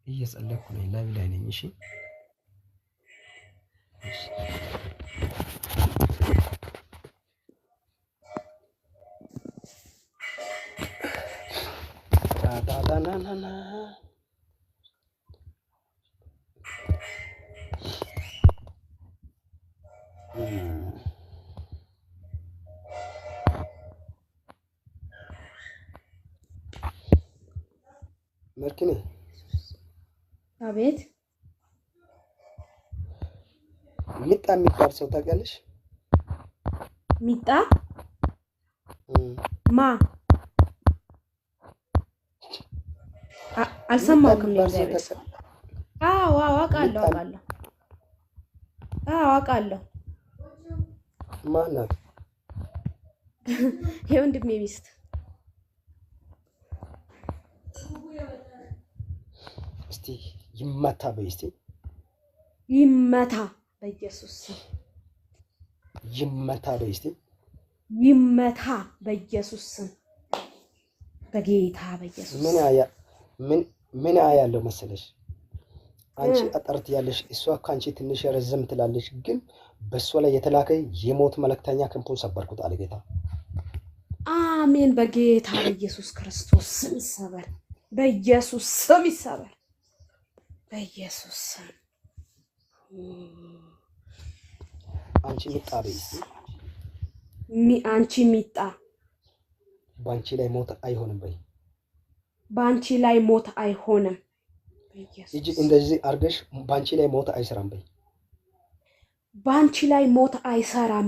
እየጸለይኩ ነኝ፣ live ላይ ነኝ። እሺ እሺ። ታታታናናና። መርኪኔ። አቤት። ሚጣ የሚባል ሰው ታውቂያለሽ? ሚጣ? ማ? ሚጣ አልሰማሁክም። የሚባል ሰው የእግዚአብሔር ሰው። ታውቂያለሽ? አዎ፣ አውቃለሁ። ሚጣ። አውቃለሁ። አዎ፣ አውቃለሁ። ማን ናት? የወንድሜ ሚስት። እስቲ ይመታ በይ እስቲ። ይመታ በኢየሱስ ስም። ይመታ በይ እስቲ። ይመታ በኢየሱስ ስም፣ በጌታ በኢየሱስ ምን ስም። አያ ምን ምን አያለው መሰለሽ? አንቺ አጠርት ያለሽ፣ እሷ ከአንቺ ትንሽ ረዘም ትላለች፣ ግን በእሷ ላይ የተላከ የሞት መልእክተኛ ክንፉን ሰበርኩት አለ ጌታ። አሜን። በጌታ በኢየሱስ ክርስቶስ ስም ይሰበር። በኢየሱስ ስም ይሰበር። በኢየሱስ ስም። አንቺ ሚጣ በይ እስቲ። አንቺ ሚጣ። በአንቺ ላይ ሞት አይሆንም በይ። በአንቺ ላይ ሞት አይሆንም። እጅ በኢየሱስ ስም። እንደዚህ አድርገሽ በአንቺ ላይ ሞት አይሰራም በይ። በአንቺ ላይ ሞት አይሰራም።